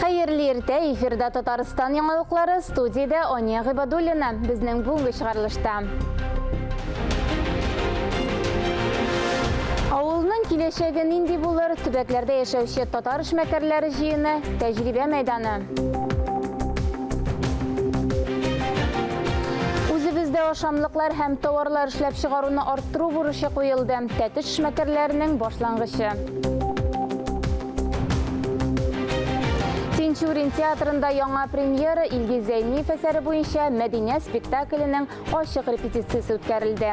Хәерле иртә, эфирда Татарстан яңалыклары, студиядә Ания Гыйбадуллина. Безнең бүгенге чыгарылышта. Авылның киләчәге нинди булыр? Төбәкләрдә яшәүче татар эшмәкәрләре җыены, тәҗрибә мәйданы. Үзебездә ашамлыклар һәм товарлар эшләп чыгаруны арттыру бурычы куелды. Тәтеш эшмәкәрләренең башлангычы. Тинчурин театрында яңа премьера Илгиз Зәйниев әсәре буенча Мәдинә спектакленең ачык репетициясе үткәрелде.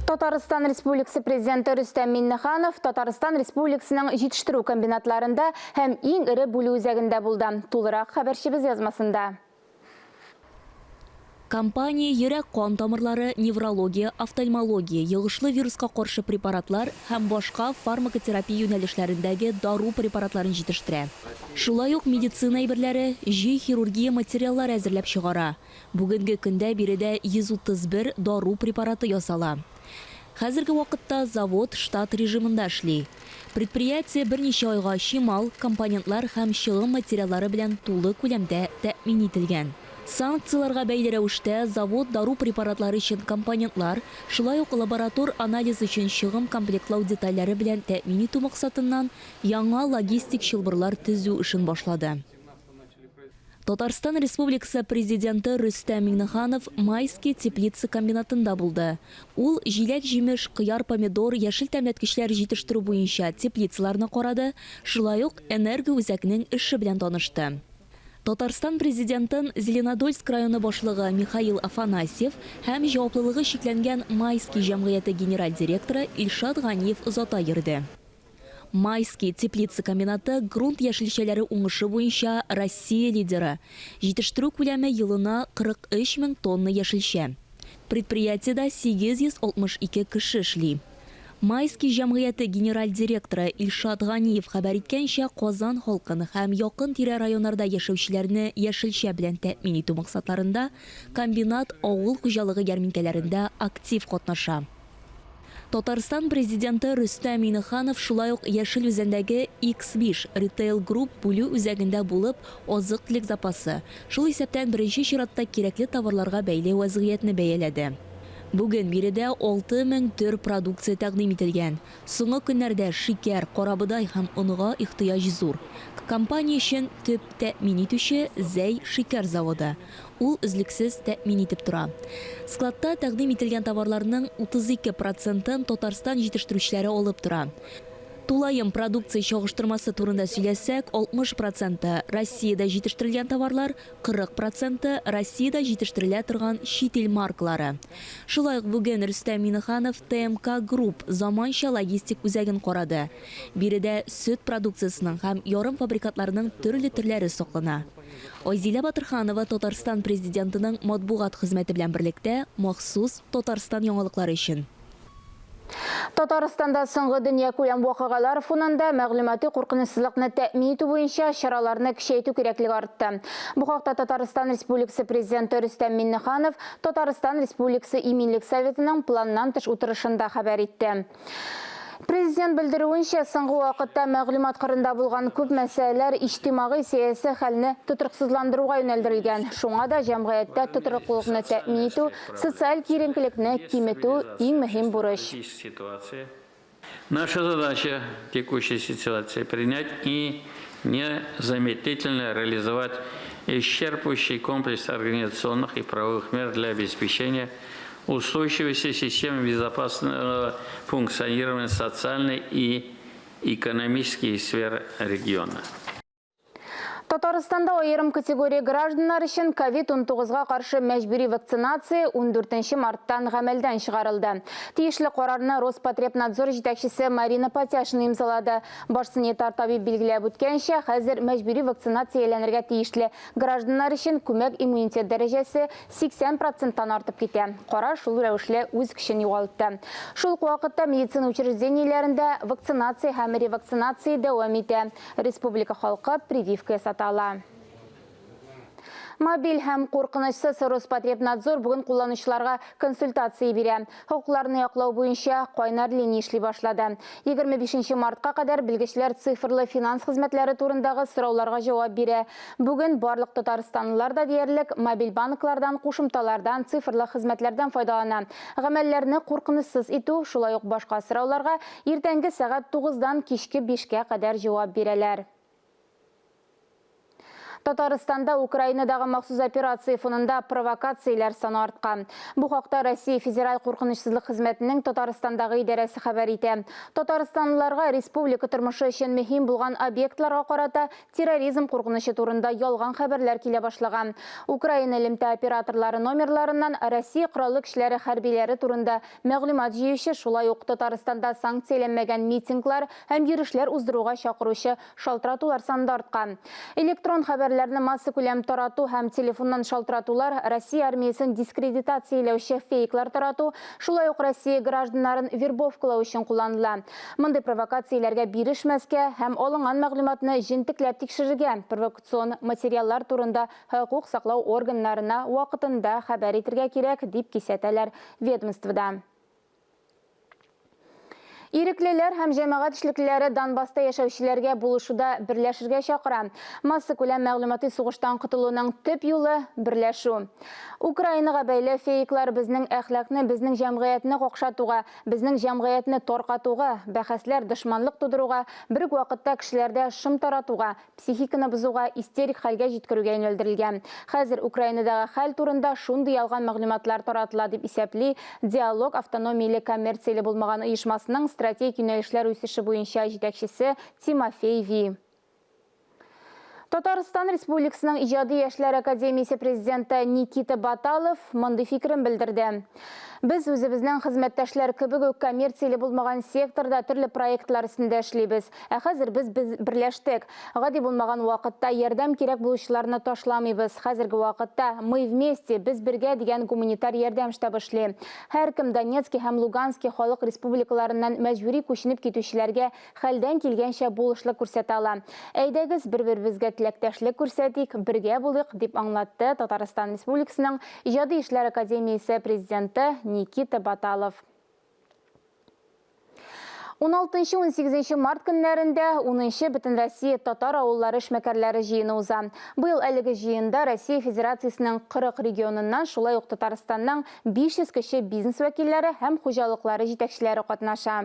Татарстан Республикасы Президенты Рөстәм Миннеханов Татарстан Республикасының җитештерү комбинатларында һәм иң эре бүлү үзәгендә булды. Тулырак хәбәрчебез язмасында. Компания йөрәк-кан тамырлары, неврология, офтальмология, йогышлы вируска каршы препаратлар һәм башка фармакотерапия юнәлешләрендәге дару препаратларын җитештерә. Шулай ук медицина әйберләре, җөй хирургия материаллары әзерләп чыгара. Бүгенге көндә биредә 131 дару препараты ясала. Хәзерге вакытта завод штат режимында эшли. Предприятие берничә айга чимал, компонентлар һәм чыгым материаллары белән тулы күләмдә тәэмин ителгән. Санкцияләргә бәйле рәвештә, завод дару препаратлары өчен компонентлар, шулай ук лаборатор анализ өчен чыгым комплектлау детальләре белән тәэмин итү максатыннан яңа логистик чылбырлар төзү эшен башлады. Татарстан Республикасы Президенты Рөстәм Миңнеханов Майский теплица комбинатында булды. Ул җиләк-җимеш, кыяр-помидор, яшел тәмләткечләр җитештерү буенча теплицаларны карады, шулай ук энергоүзәкнең эше белән танышты. Татарстан Президентын Зеленодольск районы башлыгы Михаил Афанасьев һәм җаваплылыгы чикләнгән Майский җәмгыяте генераль директоры Илшат Ганиев озата йөрде. Майский теплица комбинаты грунт яшелчәләре уңышы буенча Россия лидеры. Җитештерү күләме елына 43 мең тонна яшелчә. Предприятиедә 862 кеше эшли. Майский җәмгыяте генераль директоры Илшат Ганиев хәбәр иткәнчә, Казан халкын һәм якын-тирә районнарда яшәүчеләрне яшелчә белән тәэмин итү максатларында комбинат авыл хуҗалыгы ярминкәләрендә актив катнаша. Татарстан Президенты Рөстәм Миңнеханов шулай ук Яшел Үзәндәге X5 Retail Group бүлү үзәгендә булып, азык-төлек запасы, шул исәптән беренче чиратта кирәкле товарларга бәйле вәзгыятьне бәяләде. Бүген биредә 6000 төр продукция тәкъдим ителгән. Соңгы көннәрдә шикәр, карабодай һәм онга ихтыяҗ зур. Компания өчен төп тәэмин итүче, Зәй шикәр заводы. Ул өзлексез тәэмин итеп тора. Складта тәкъдим ителгән товарларның 32 процентын Татарстан җитештерүчеләре алып тора. Тулаем продукция чагыштырмасы турында сөйләсәк, 60 проценты, Россиядә җитештерелгән товарлар, 40 проценты, Россиядә җитештерелә торган чит ил маркалары. Шулай ук бүген Рөстәм Миңнеханов ТМК Групп заманча логистик үзәген карады. Биредә сөт продукциясенең һәм ярымфабрикатларның төрле төрләре саклана. Айзилә Батырханова Татарстан Президентының матбугат хезмәте белән берлектә махсус Татарстан яңалыклары өчен. Татарстанда соңгы дөньякүләм вакыйгалар фонында мәгълүмати куркынычсызлыкны тәэмин итү буенча чараларны көчәйтү кирәклеге артты. Бу хакта Татарстан Республикасы Президенты Рөстәм Миңнеханов Татарстан Республикасы Иминлек Советының планнан тыш утырышында хәбәр итте. Президент белдерүенчә, соңгы вакытта мәгълүмат кырында булган күп мәсьәләләр иҗтимагый-сәяси хәлне тотрыксызландыруга юнәлдерелгән. Шуңа да җәмгыятьтә тотрыклылыкны тәэмин итү, социаль киеренкелекне киметү, иң мөһим бурыч. Наша задача в текущей ситуации принять и незамедлительно реализовать исчерпывающий комплекс организационных и правовых мер для обеспечения устойчивости системы безопасного функционирования социальной и экономической сфер региона. Татарстанда аерым категория гражданнар өчен ковид-унтугызга каршы мәҗбүри вакцинация ундүртенче марттан гамәлдән чыгарылды. Тиешле карарны Роспотребнадзор җитәкчесе Марина Патяшина имзалады. Баш санитар табиб билгеләп үткәнчә, хәзер мәҗбүри вакцинацияләнергә тиешле Гражданнар өчен күмәк иммунитет дәрәҗәсе 80 проценттан артып китә. Карар шул рәвешле үз көчен югалтты. Шул ук вакытта медицина учреждениеләрендә вакцинация һәм ревакцинация дәвам итә. Республика халкы прививка ясата ала. Мобиль һәм куркынычсыз Роспотребнадзор бүген кулланучыларга консультация бирә. Хокукларны яклау буенча кайнар линия эшли башлады. 25 нче мартка кадәр белгечләр цифрлы финанс хезмәтләре турындагы сорауларга җавап бирә. Бүген барлык татарстанлылар да диярлек мобиль банклардан, кушымталардан, цифрлы хезмәтләрдән файдалана. Гамәлләрне куркынычсыз итү, шулай ук башка сорауларга иртәнге сәгать тугыздан кичке бишкә кадәр җавап бирәләр. Татарстанда Украинадагы махсус операция фонында провокацияләр саны арткан. Бу хакта Россия Федераль куркынычсызлык хезмәтенең Татарстандагы идарәсе хәбәр итә. Татарстанлыларга республика тормышы өчен мөһим булган объектларга карата терроризм куркынычы турында ялган хәбәрләр килә башлаган. Украина элемтә операторлары номерларыннан Россия Кораллы көчләре хәрбиләре турында мәгълүмат җыючы, шулай ук Татарстанда санкцияләнмәгән митинглар һәм йөрешләр уздыруга чакыручы Шалтыратулар саны да арткан. Электрон хәбәрләрне массакүләм тарату һәм телефоннан шалтыратулар Россия армиясен дискредитацияләүче фейклар тарату, шулай ук Россия гражданнарын вербовкалау өчен кулланыла. Мондый провокацияләргә бирешмәскә һәм алынган мәгълүматны җентекләп тикшерергә, провокацион материаллар турында хокук саклау органнарына вакытында хәбәр итергә кирәк, дип кисәтәләр ведомствода. Иреклеләр һәм җәмәгать эшлеклеләре Донбасста яшәүчеләргә булышуда берләшергә чакыра. Массакүләм мәгълүмати сугыштан котылуның төп юлы, берләшү. Украинага бәйле фейклар безнең әхлакны, безнең җәмгыятьне какшатуга, безнең җәмгыятьне таркатуга, бәхәсләр, дошманлык тудыруга, бер үк вакытта кешеләрдә шом таратуга, психиканы бозуга, истерик хәлгә җиткерүгә юнәлдерелгән. Хәзер Украинадагы хәл турында шундый ялган мәгълүматлар таратыла, дип исәпли Диалог автономияле коммерцияле булмаган оешмасының стратегик юнәлешләр үсеше буенча җитәкчесе Тимофей Ви. Татарстан Республикасының Иҗади яшьләр академиясе президенты Никита Баталов мондый фикерен белдерде. Без үзебезнең хезмәттәшләр кебек үк коммерцияле булмаган секторда төрле проектлар өстендә эшлибез. Ә хәзер без без берләштек. Гади булмаган вакытта ярдәм кирәк булучыларны ташламыйбыз. Хәзерге вакытта Мы вместе, Без бергә дигән гуманитар ярдәм штабы эшли. Һәркем Донецки һәм Лугански халык республикаларыннан мәҗбүри күченеп китүчеләргә хәлдән килгәнчә булышлык күрсәтә ала. Әйдәгез, бер-беребезгә теләктәшлек күрсәтик, бергә булыйк, дип аңлатты Татарстан Республикасының Иҗади эшләр академиясе президенты Никита Баталов. 16-18 март көннәрендә 10 Бөтенроссия татар авыллары эшмәкәрләре җыены уза. Быел әлеге җыенда Россия Федерациясенең 40 регионыннан, шулай ук Татарстанның 500 кече бизнес вәкилләре һәм хуҗалыклары җитәкчеләре катнаша.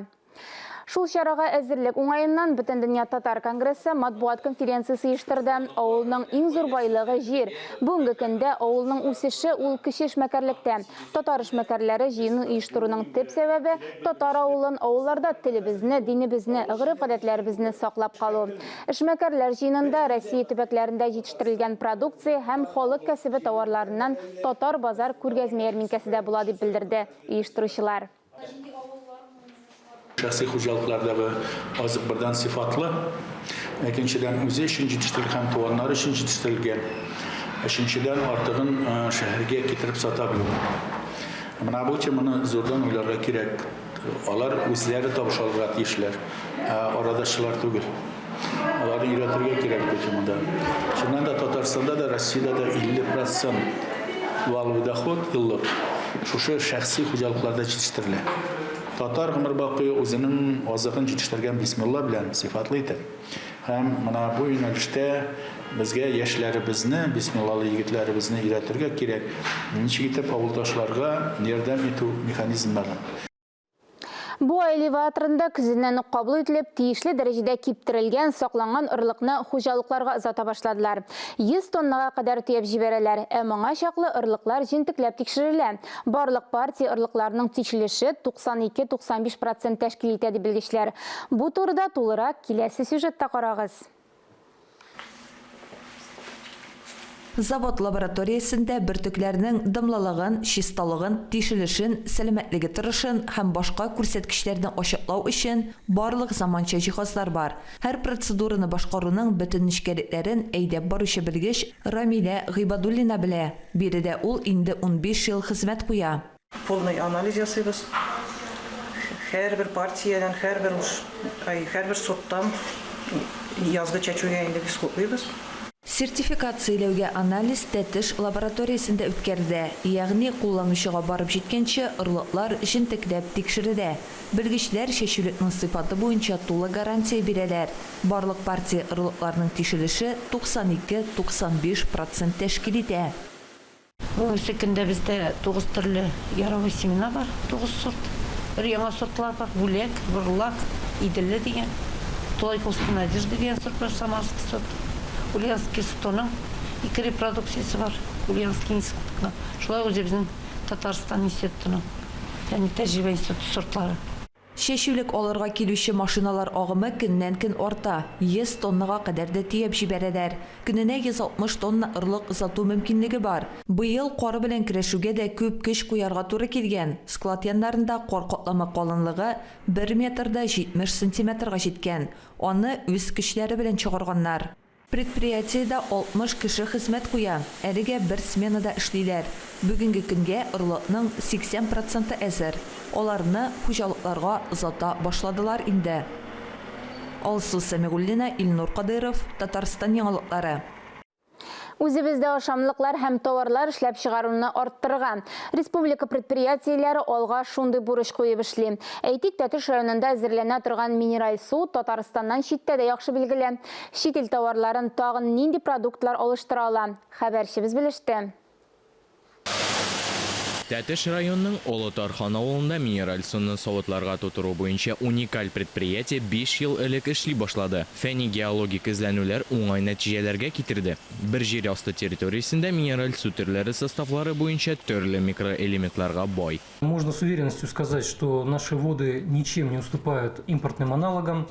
Шул чарага әзерлек уңаеннан Бөтендөнья татар конгрессы матбугат конференциясе оештырды. Авылның иң зур байлыгы, җир. Бүгенге көндә авылның үсеше ул кече эшмәкәрлектә. Татар эшмәкәрләре җыенын оештыруның төп сәбәбе, татар авылын, авылларда телебезне, динебезне, гореф-гадәтләребезне саклап калу. Эшмәкәрләр җыенында Россия төбәкләрендә җитештерелгән продукция һәм халык кәсебе товарларыннан Татар базар күргәзмә-ярминкәсе дә була, дип белдерде оештыручылар. Шәхси хуҗалыклардагы азык бердән сыйфатлы, икенчедән үзе өчен җитештерелгән һәм туганнары өчен җитештерелгән, өченчедән артыгын шәһәргә китереп сата белү. Менә бу теманы зурдан уйларга кирәк. Алар үзләре табыш алырга тиешләр, ә арадашчылар түгел. Аларны өйрәтергә кирәк бу темада. Чыннан да Татарстанда да, Россиядә дә 50 процент валовый доход еллык шушы шәхси хуҗалыкларда җитештерелә. Татар гомер бакый үзенең азыгын җитештергән бисмилла белән, сыйфатлы итеп. Һәм менә бу юнәлештә безгә яшьләребезне, бисмиллалы егетләребезне өйрәтергә кирәк, ничек итеп авылдашларга ярдәм итү механизмнарын. Буа элеваторында көзеннән үк кабул ителеп, тиешле дәрәҗәдә киптерелгән, сакланган орлыкны хуҗалыкларга озата башладылар. 100 тоннага кадәр төяп җибәрәләр, ә моңа чаклы орлыклар җентекләп тикшерелә. Барлык партия орлыкларының тишелеше 92-95 процент тәшкил итә, ди белгечләр. Бу турыда тулырак киләсе сюжетта карагыз. Завод лабораториясендә бөртекләрнең дымлылыгын, чисталыгын, тишелешен, сәламәтлеге торышын һәм башка күрсәткечләрне ачыклау өчен барлык заманча җиһазлар бар. Һәр процедураны башкаруның бөтен нечкәлекләрен әйдәп баручы белгеч Рамилә Гыйбадуллина белә. Биредә ул инде 15 ел хезмәт куя. Полный анализ ясыйбыз. Һәрбер партиядән, һәрбер уш, ай, һәрбер сорттан язгы чәчүгә инде без хуплыйбыз. Сертификацияләүгә анализ Тәтеш лабораториясендә үткәрелә, ягъни кулланучыга барып җиткәнче орлыклар җентекләп тикшерелә. Белгечләр чәчүлекнең сыйфаты буенча тулы гарантия бирәләр. Барлык партия орлыкларның тишелеше 92, 95 процент тәшкил итә. Бүгенге көндә бездә 9 төрле яровой семена бар, 9 сорт. Бер яңа сортлар бар, Бүләк, Бурлак, Иделле дигән. Тулайковская надежда дигән сорт бар, Самарский сорт. Ульяновский стоның ике репродукциясе бар, Ульяновский институтның. Шулай ук үзебезнең Татарстан институтының, фәнни-тәҗрибә институты сортлары. Чәчүлек алырга килүче машиналар агымы көннән-көн арта, 100 тоннага кадәр дә төяп җибәрәләр. Көненә 160 тонна орлык озату мөмкинлеге бар. Быел кар белән көрәшүгә дә күп көч куярга туры килгән, склад яннарында кар катламы калынлыгы бер метр да 70 сантиметрга җиткән, аны үз көчләре белән чыгарганнар. Предприятиедә 60 кеше хезмәт куя, әлегә бер сменада эшлиләр. Бүгенге көнгә орлыкның 80 проценты әзер, аларны хуҗалыкларга озата башладылар инде. Алсу Сәмигуллина, Илнур Кадыйров, Татарстан яңалыклары. Үзебездә ашамлыклар һәм товарлар эшләп чыгаруны арттырырга. Республика предприятиеләре алга шундый бурыч куеп эшли. Әйтик, Тәтеш районында әзерләнә торган минераль су Татарстаннан читтә дә яхшы билгеле. Чит ил товарларын тагын нинди продуктлар алыштыра ала? Хәбәрчебез белеште. Тәтеш районының Олы Тархан авылында минераль суны савытларга тутыру буенча уникаль предприятие 5 ел элек эшли башлады. Фәнни-геологик эзләнүләр уңай нәтиҗәләргә китерде. Бер җир асты территориясендә минераль су төрләре составлары буенча төрле микроэлементларга бай. Можно с уверенностью сказать, что наши воды ничем не уступают импортным аналогам.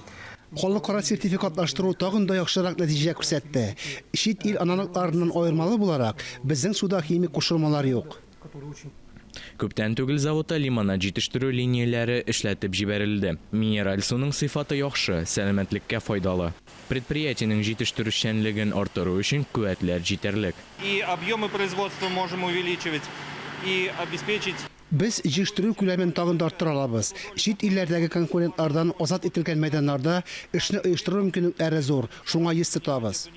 Халыкара сертификатлаштыру тагын да яхшырак нәтиҗә күрсәтте. Чит ил аналогларыннан аермалы буларак, безнең суда химик кушылмалар юк. Күптән түгел заводта лимонад җитештерү линияләре эшләтеп җибәрелде. Минераль суның сыйфаты яхшы, сәламәтлеккә файдалы. Предприятиенең җитештерүчәнлеген арттыру өчен куәтләр җитәрлек. И объемы производства можем увеличивать, и обеспечить Без җитештерү күләмен тагын да арттыра алабыз. Чит илләрдәге конкурентлардан азат ителгән мәйданнарда эшне оештыру мөмкинлекләре зур, шуңа йөз тотабыз.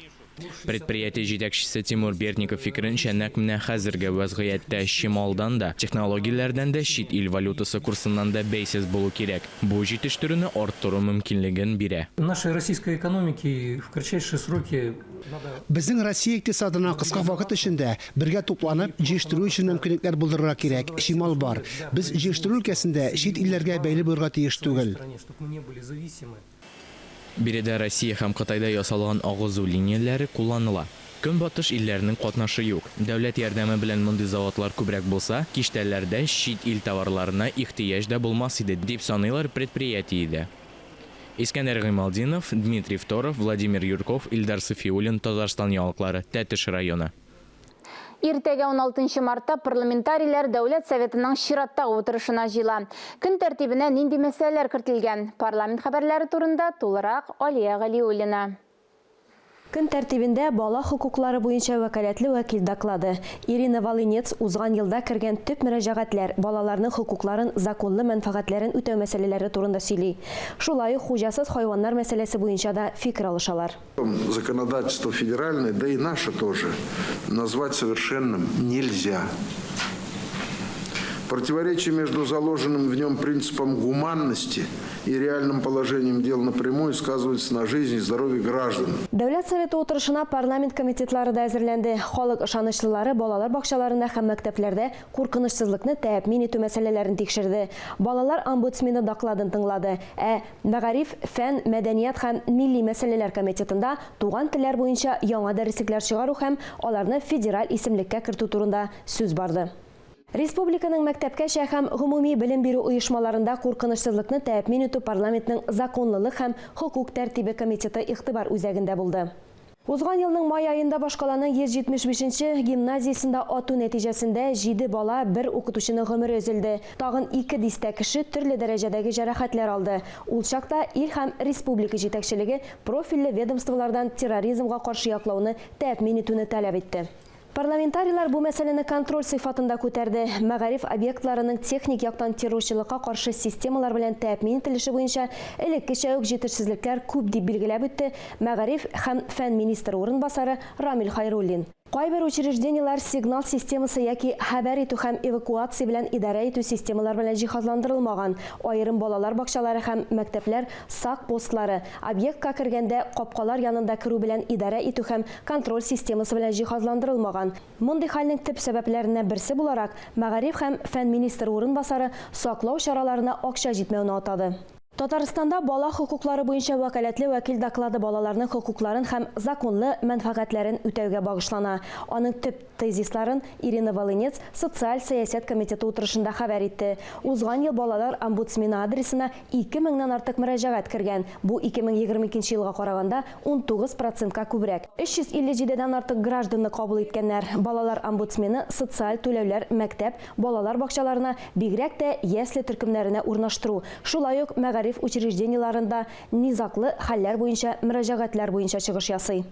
Предприятие җитәкчесе Тимур Бердников фикеренчә, нәкъ менә хәзерге вәзгыятьтә чималдан да, технологияләрдән дә, чит ил валютасы курсыннан да бәйсез булу кирәк. Бу җитештерүне арттыру мөмкинлеген бирә. Нашей российской экономике в кратчайшие сроки надо Безнең Россия икътисадына кыска вакыт эчендә бергә тупланып, җитештерү өчен мөмкинлекләр булдырырга кирәк. Чимал бар. Без җитештерү өлкәсендә чит илләргә бәйле булырга тиеш түгел. стране, чтобы мы не были зависимы. Биредә Россия һәм Кытайда ясалган агызу линияләре кулланыла. Көнбатыш илләренең катнашы юк. Дәүләт ярдәме белән мондый заводлар күбрәк булса, киштәләрдә чит ил товарларына ихтыяҗ да булмас иде, дип саныйлар предприятиедә. Искәндәр Гыймалтдинов, Дмитрий Второв, Владимир Юрков, Илдар Сафиуллин, Татарстан яңалыклары, Тәтеш районы. Иртәгә 16 мартта парламентарийлар Дәүләт Советының чираттагы утырышына җыела. Көн тәртибенә нинди мәсьәләләр кертелгән? Парламент хәбәрләре турында тулырак Алия Галиуллина. Көн тәртибендә бала хокуклары буенча вәкаләтле вәкил доклады. Ирина Волынец узган елда кергән төп мөрәҗәгатьләр, балаларның хокукларын, законлы мәнфәгатьләрен үтәү мәсьәләләре турында сөйли. Шулай ук хуҗасыз хайваннар мәсьәләсе буенча да фикер алышалар. Законодательство федеральное, да и наше тоже, назвать совершенным нельзя. Противоречие между заложенным в нем принципом гуманности и реальным положением дел напрямую сказывается на жизни и здоровье граждан. Дәүләт Советы утырышына парламент комитетлары да әзерләнде. Халык ышанычлылары балалар бакчаларында һәм мәктәпләрдә куркынычсызлыкны тәэмин итү мәсьәләләрен тикшерде. Балалар омбудсмены докладын тыңлады. Ә Мәгариф, фән, мәдәният һәм милли мәсьәләләр комитетында туган телләр буенча яңа дәреслекләр чыгару һәм аларны федераль исемлеккә кертү турында сүз барды. Республиканың мәктәпкәчә һәм гомуми белем бирү оешмаларында куркынычсызлыкны тәэмин итү парламентның законлылык һәм хокук тәртибе комитеты игътибар үзәгендә булды. Узган елның май аенда башкаланың 175нче гимназиясендә ату нәтиҗәсендә 7 бала, бер укытучының гомере өзелде. Тагын 2 дистә кеше төрле дәрәҗәдәге җәрәхәтләр алды. Ул чакта ил һәм республика җитәкчелеге профильле ведомстволардан терроризмга каршы яклауны тәэмин итүне таләп итте. Парламентарийлар бу мәсьәләне контроль сыйфатында күтәрде. Мәгариф объектларының техник яктан террорчылыкка каршы системалар белән тәэмин ителеше буенча элеккечә үк җитешсезлекләр күп, дип билгеләп үтте мәгариф һәм фән министры урынбасары Рамил Хайруллин. Кайбер учреждениеләр сигнал системасы яки хәбәр итү һәм эвакуация белән идарә итү системалар белән җиһазландырылмаган. Аерым балалар бакчалары һәм мәктәпләр сак постлары, объектка кергәндә капкалар янында керү белән идарә итү һәм контроль системасы белән җиһазландырылмаган. Мондый хәлнең төп сәбәпләреннән берсе буларак, мәгариф һәм фән министры урынбасары саклау чараларына акча җитмәүне атады. Татарстанда бала хокуклары буенча вәкаләтле вәкил доклады балаларның хокукларын һәм законлы мәнфәгатьләрен үтәүгә багышлана. Аның төп тезисларын Ирина Волынец социаль сәясәт комитеты утырышында хәбәр итте. Узган ел балалар омбудсмены адресына 2 меңнән артык мөрәҗәгать кергән. Бу 2022 елга караганда 19 процентка күбрәк. 357 дән артык гражданны кабул иткәннәр. Балалар омбудсмены социаль түләүләр мәктәп, балалар бакчаларына, бигрәк тә ясле төркемнәренә урнаштыру, шулай ук мәгариф учреждениеләрендә низаглы хәлләр буенча мөрәҗәгатьләр буенча чыгыш ясый.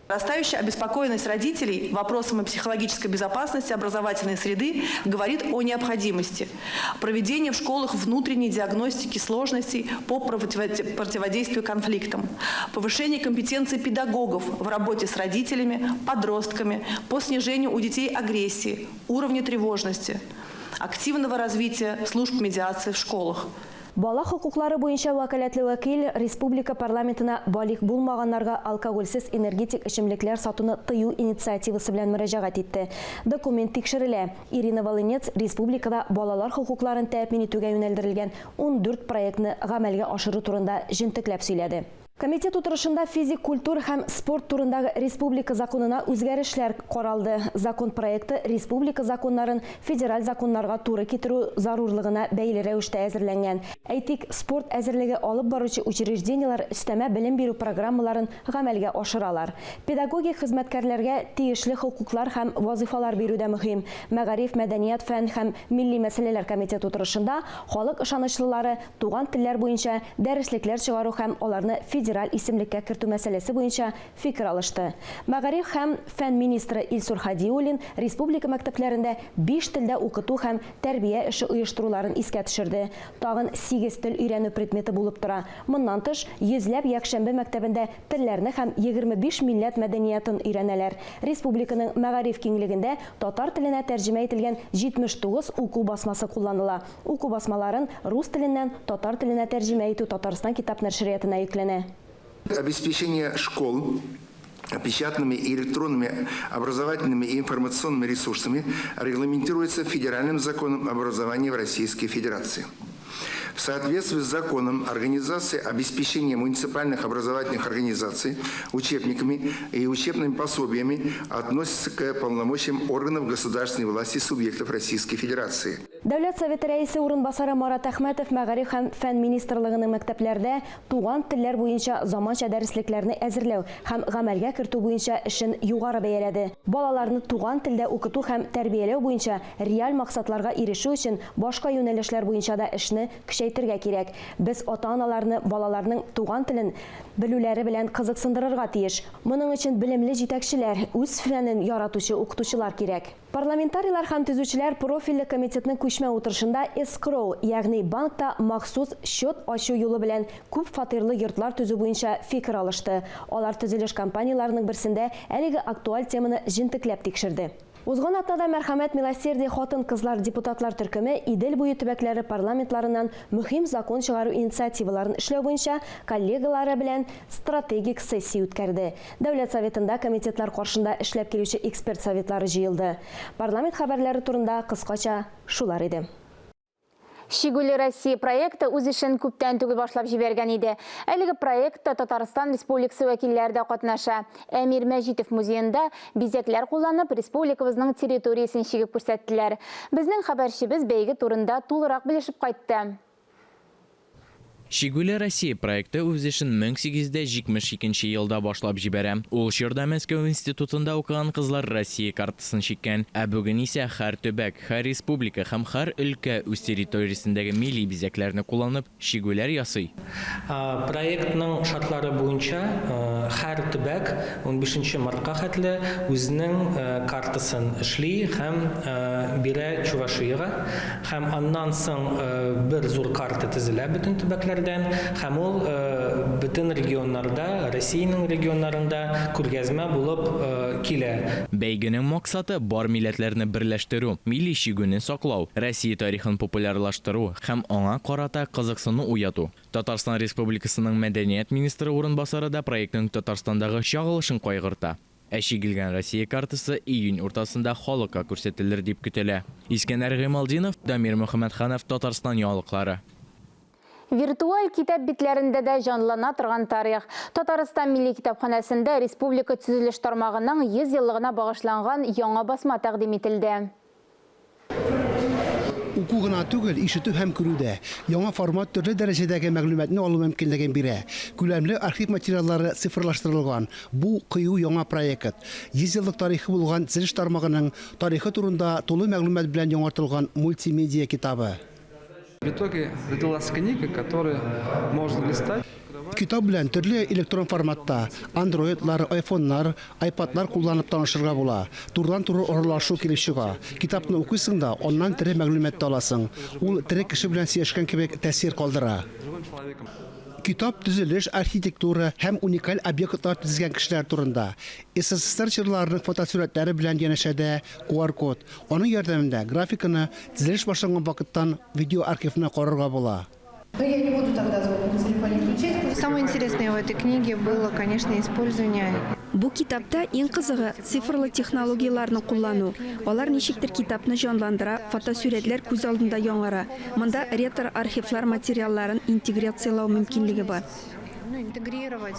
Растающая обеспокоенность родителей вопросами психологической безопасности образовательной среды говорит о необходимости проведения в школах внутренней диагностики сложностей по противодействию конфликтам, повышение компетенции педагогов в работе с родителями, подростками, по снижению у детей агрессии, уровня тревожности, активного развития служб медиации в школах. Бала хокуклары буенча вәкаләтле вәкил республика парламентына балигъ булмаганнарга алкогольсез энергетик эчемлекләр сатуны тыю инициативасы белән мөрәҗәгать итте. Документ тикшерелә. Ирина Волынец республикада балалар хокукларын тәэмин итүгә юнәлдерелгән 14 проектны гамәлгә ашыру турында җентекләп сөйләде. Комитет утырышында физик культура һәм спорт турындагы республика законына үзгәрешләр каралды. Закон проекты республика законнарын федераль законнарга туры китерү зарурлыгына бәйле рәвештә әзерләнгән. Әйтик, спорт әзерлеге алып баручы учреждениеләр өстәмә белем бирү программаларын гамәлгә ашыралар. Педагогик хезмәткәрләргә тиешле хокуклар һәм вазыйфалар бирү дә мөһим. Мәгариф, мәдәният, фән һәм милли мәсьәләләр комитеты утырышында халык ышанычлылары туган телләр буенча дәреслекләр чыгару һәм аларны федераль исемлеккә кертү мәсьәләсе буенча фикер алышты. Мәгариф һәм фән министры Илсур Һадиуллин республика мәктәпләрендә биш телдә укыту һәм тәрбия эше оештыруларын искә төшерде. Тагын сигез тел өйрәнү предметы булып тора. Моннан тыш, йөзләп якшәмбе мәктәбендә телләрне һәм 25 милләт мәдәниятын өйрәнәләр. Республиканың мәгариф киңлегендә татар теленә тәрҗемә ителгән 79 уку басмасы кулланыла. Уку басмаларын рус теленнән татар теленә тәрҗемә итү Татарстан китап нәшриятына йөкләнә. Обеспечение школ печатными и электронными образовательными и информационными ресурсами регламентируется федеральным законом об образовании в Российской Федерации. В соответствии с законом организация обеспечения муниципальных образовательных организаций учебниками и учебными пособиями относится к полномочиям органов государственной власти субъектов Российской Федерации. Дәүләт Советы рәисе урынбасары Марат Әхмәтов мәгариф һәм фән министрлыгының мәктәпләрдә туган телләр буенча заманча дәреслекләрне әзерләү һәм гамәлгә кертү буенча эшен югары бәяләде. Балаларны туган телдә укыту һәм тәрбияләү буенча реаль максатларга ирешү өчен башка юнәлешләр буенча да эшне көчәйтергә кирәк. Без ата-аналарны балаларның туган телен белүләре белән кызыксындырырга тиеш. Моның өчен белемле җитәкчеләр, үз фәнен яратучы укытучылар кирәк. Парламентарийлар һәм төзүчеләр профильле комитетның күчмә утырышында эскроу, ягъни банкта махсус счет ачу юлы белән күп фатирлы йортлар төзү буенча фикер алышты. Алар төзелеш компанияләренең берсендә әлеге актуаль теманы җентекләп тикшерде. Узган атнада Мәрхәмәт Милосердие хатын-кызлар депутатлар төркеме Идел буе төбәкләре парламентларыннан мөһим закон чыгару инициативаларын эшләү буенча коллегалары белән стратегик сессия үткәрде. Дәүләт Советында комитетлар каршында эшләп килүче эксперт советлары җыелды. Парламент хәбәрләре турында кыскача шулар иде. Чигүле Россия проекты үз эшен күптән түгел башлап җибәргән иде. Әлеге проектта Татарстан Республикасы вәкилләре дә катнаша. Әмир Мәҗитов музеенда бизәкләр кулланып, республикабызның территориясен чигеп күрсәттеләр. Безнең хәбәрчебез бәйге турында тулырак белешеп кайтты. Чигүле Россия проекты үз эшен 1872 нче елда башлап җибәрә. Ул чорда Мәскәү институтында укыган кызлар Россия картасын чиккән. Ә бүген исә һәр төбәк, һәр республика һәм һәр өлкә үз территориясендәге милли бизәкләрне кулланып, чигүләр ясый. Проектның шартлары буенча, һәр төбәк унбишенче мартка хәтле үзенең картасын эшли һәм бирә Чувашиягә. Һәм аннан соң бер зур карта төзелә бөтен төбәкләрдән, һәм ул бөтен регионнарда, Россиянең регионнарында күргәзмә булып килә. Бәйгенең максаты, бар милләтләрне берләштерү, милли чигүне саклау, Россия тарихын популярлаштыру һәм аңа карата кызыксыну уяту. Татарстан Республикасының мәдәният министры урынбасары да проектның Татарстандагы чагылышын кайгырта. Ә чигелгән Россия картасы июнь уртасында халыкка күрсәтелер дип көтелә. Искәндәр Гыймалтдинов, Дамир Мөхәммәтханов, Татарстан яңалыклары. Виртуаль китап битләрендә дә җанлана торган тарих. Татарстан Милли китапханәсендә республика төзелеш тармагының 100 еллыгына багышланган яңа басма тәкъдим ителде. Уку гына түгел, ишетү һәм күрү дә. Яңа формат төрле дәрәҗәдәге мәгълүматны алу мөмкинлеген бирә. Күләмле архив материаллары цифрлаштырылган. Бу, кыю яңа проект. 100 еллык тарихы булган төзелеш тармагының тарихы турында тулы мәгълүмат белән яңартылган мультимедиа китабы. В итоге родилась книга, которую можно листать. Китап белән төрле электрон форматта, андроидлар, айфоннар, айпадлар кулланып танышырга була. Турыдан-туры аралашу килеп чыга. Китапны укыйсың да, аннан тере мәгълүмат та аласың. Ул тере кеше белән сөйләшкән кебек тәэсир калдыра. Китап төзелеш, архитектура һәм уникаль объектлар төзегән кешеләр турында. СССР чорларының фотосурәтләре белән янәшәдә QR-код. Аның ярдәмендә графиканы төзелеш башланган вакыттан видеоархивны карарга була. Но я не буду тогда звук на телефоне включать. Самое интересное в этой книге было, конечно, использование. Бу китапта иң кызыгы, цифрлы технологияләрне куллану. Алар ничектер китапны җанландыра, фотосурәтләр күз алдында яңара. Монда ретро-архивлар материалларын интеграцияләү мөмкинлеге бар. Ну, интегрировать.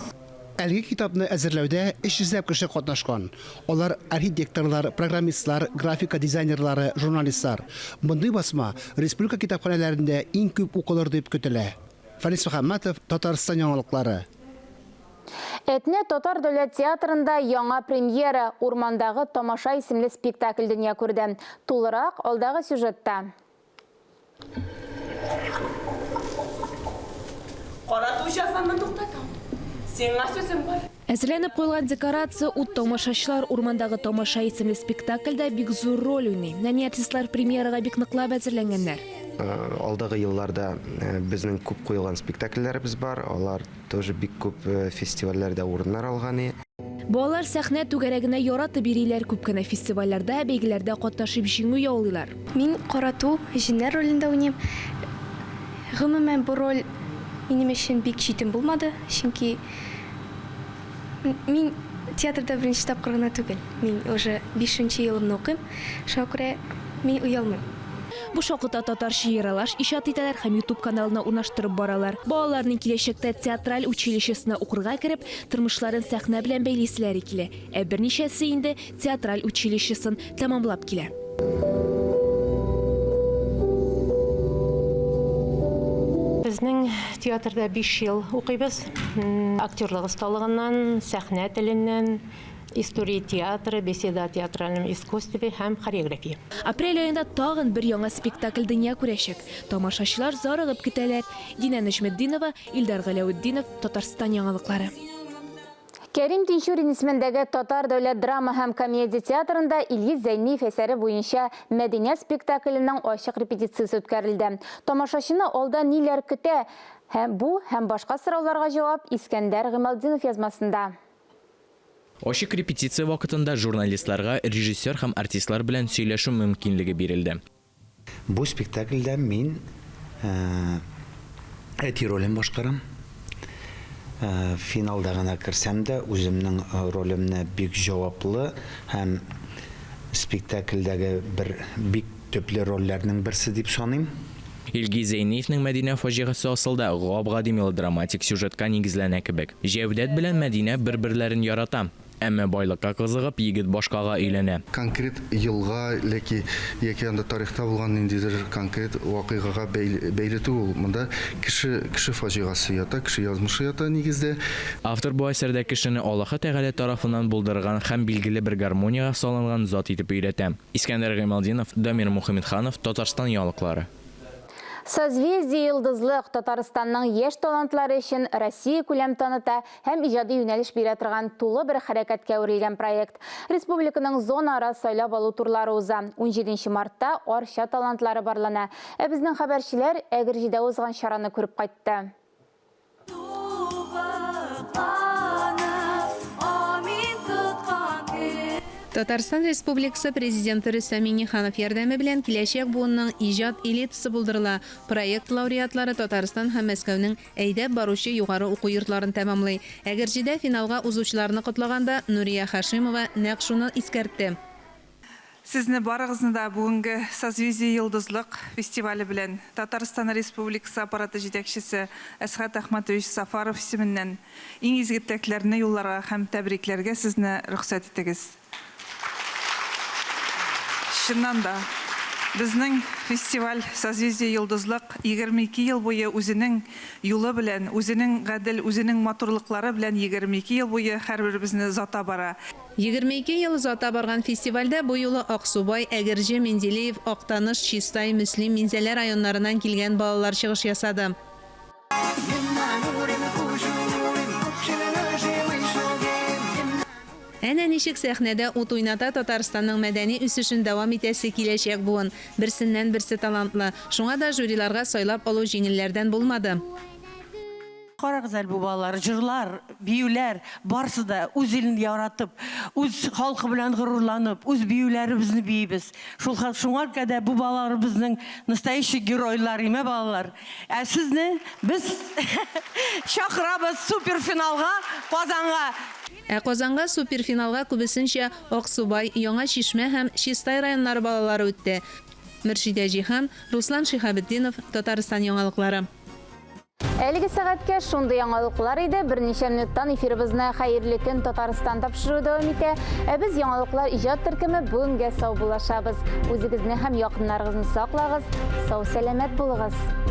Әлеге китапны әзерләүдә 300 ләп кеше катнашкан. Алар архитекторлар, программистлар, графика дизайнерлары, журналистлар. Мондый басма республика китапханәләрендә иң күп укылыр дип көтелә. Фәнис Мөхәммәтов, Татарстан яңалыклары. Әтнә татар дәүләт театрында яңа премьера Урмандагы тамаша исемле спектакль дөнья күрде. Тулырак алдагы сюжетта. Карату җәзамны туктатам. Сиңа сүзем бар. Әзерләнеп куелган декорация Ут тамашачылар урмандагы тамаша исемле спектакльдә бик зур роль уйный. Нәни артистлар премьерага бик ныклап әзерләнгәннәр. Алдагы елларда безнең күп куелган спектакльләребез бар. Алар тоже бик күп фестивальләрдә урыннар алган. Балалар сәхнә түгәрәгенә яратып йөриләр, күп кенә фестивальләрдә, бәйгеләрдә катнашып җиңү яулыйлар. Мин Карату, җеннәр ролендә уйныйм. Гомумән, бу роль минем өчен бик читен булмады, чөнки мин театрда беренче тапкыр гына түгел, мин уже бишенче елымны укыйм, шуңа күрә мин оялмыйм. Буш вакытта татарча ералаш иҗат итәләр һәм YouTube каналына урнаштырып баралар. Балаларның киләчәктә театраль училищесына укырга кереп, тормышларын сәхнә белән бәйлиселәре килә. Ә берничәсе инде театраль училищесын тәмамлап килә. Безнең театрда 5 ел укыйбыз. Актерлык осталыгыннан, сәхнә теленнән, история театра, беседа о театральном искусстве һәм хореография. Апрель аенда тагын бер яңа спектакль дөнья күрәчәк. Тамашачылар зарыгып көтәләр. Динә Нәҗметдинова, Илдар Галәветдинов, Татарстан яңалыклары. Кәрим Тинчурин исемендәге Татар дәүләт драма һәм комедия театрында Илгиз Зәйниев әсәре буенча Мәдинә спектакленең ачык репетициясе үткәрелде. Тамашачыны алда ниләр көтә? Һәм бу һәм башка сорауларга җавап Искәндәр Гыймалтдинов язмасында. Ачык репетиция вакытында журналистларга режиссер һәм артистлар белән сөйләшү мөмкинлеге бирелде. Бу спектакльдә мин әти ролен башкарам. Финалда гына керсәм дә, үземнең ролемне бик җаваплы һәм спектакльдәге бер бик төпле рольләрнең берсе дип саныйм. Илгиз Зәйниевнең Мәдинә фаҗигасе асылда гап-гади мелодраматик сюжетка нигезләнә кебек. Җәүдәт белән Мәдинә бер-берләрен ярата. Әмма байлыкка кызыгып, егет башкага өйләнә. Конкрет елга ләки яки анда тарихта булган ниндидер конкрет вакыйгага бәйле түгел ул. Монда кеше, кеше фаҗигасе ята, кеше язмышы ята нигездә. Автор бу әсәрдә кешене Аллаһы Тәгалә тарафыннан булдырган һәм билгеле бер гармониягә салынган зат итеп өйрәтә. Искәндәр Гыймалтдинов, Дамир Мухаметханов, Татарстан яңалыклары. Созвездие-Йолдызлык, Татарстанның яшь талантлары өчен Россиякүләм таныта һәм иҗади юнәлеш бирә торган тулы бер хәрәкәткә әверелгән проект. Республиканың зонаара сайлап алу турлары уза. Унҗиденче мартта Арча талантлары барлана. Ә безнең хәбәрчеләр Әгерҗедә узган чараны күреп кайтты. Татарстан Республикасы Президенты Рөстәм Миңнеханов ярдәме белән киләчәк буынның иҗат элитасы булдырыла. Проект лауреатлары Татарстан һәм Мәскәүнең әйдәп баручы югары уку йортларын тәмамлый. Әгерҗедә финалга узучыларны котлаганда, Нурия Хашимова нәкъ шуны искәртте. Сезне барыгызны да бүгенге Созвездие-Йолдызлык фестивале белән Татарстан Республикасы Аппараты җитәкчесе Әсхәт Әхмәтович Сафаров исеменнән иң изге теләкләрне юлларга һәм тәбрикләргә сезне рөхсәт итегез. Чыннан да, безнең фестиваль Созвездие-Йолдызлык 22 ел буе үзенең юлы белән, үзенең гадел, үзенең матурлыклары белән 22 ел буе һәрберебезне озата бара. 22 ел озата барган фестивальдә бу юлы Аксубай, Әгерҗе, Менделеев, Актаныш, Чистай, Мөслим, Минзәлә районнарыннан килгән балалар чыгыш ясады. Әнә ничек сәхнәдә ут уйната Татарстанның мәдәни үсешен дәвам итәсе киләчәк буын. Берсеннән-берсе талантлы. Шуңа да жюриларга сайлап алу җиңелләрдән булмады. Карагыз әле бу балалар, җырлар, биюләр, барсы да үз илен яратып, үз халкы белән горурланып, үз биюләребезне биибез. Шул хәл шуңа кадәр бу балаларыбызның настоящий геройлар, име балалар. Ә сезне без чакырабыз суперфиналга Казанга. Ә Казанга суперфиналга күбесенчә Аксубай, Яңа Чишмә һәм Чистай районнары балалары үтте. Мөршидә Җиһан, Руслан Шиһабетдинов, Татарстан яңалыклары. Әлеге сәгатькә шундый яңалыклар иде. Берничә минуттан эфирыбызны Хәерле көн Татарстан тапшыруы дәвам итә. Ә без яңалыклар иҗат төркеме бүгенгә саубуллашабыз. Үзегезне һәм якыннарыгызны саклагыз, сау-сәламәт булыгыз.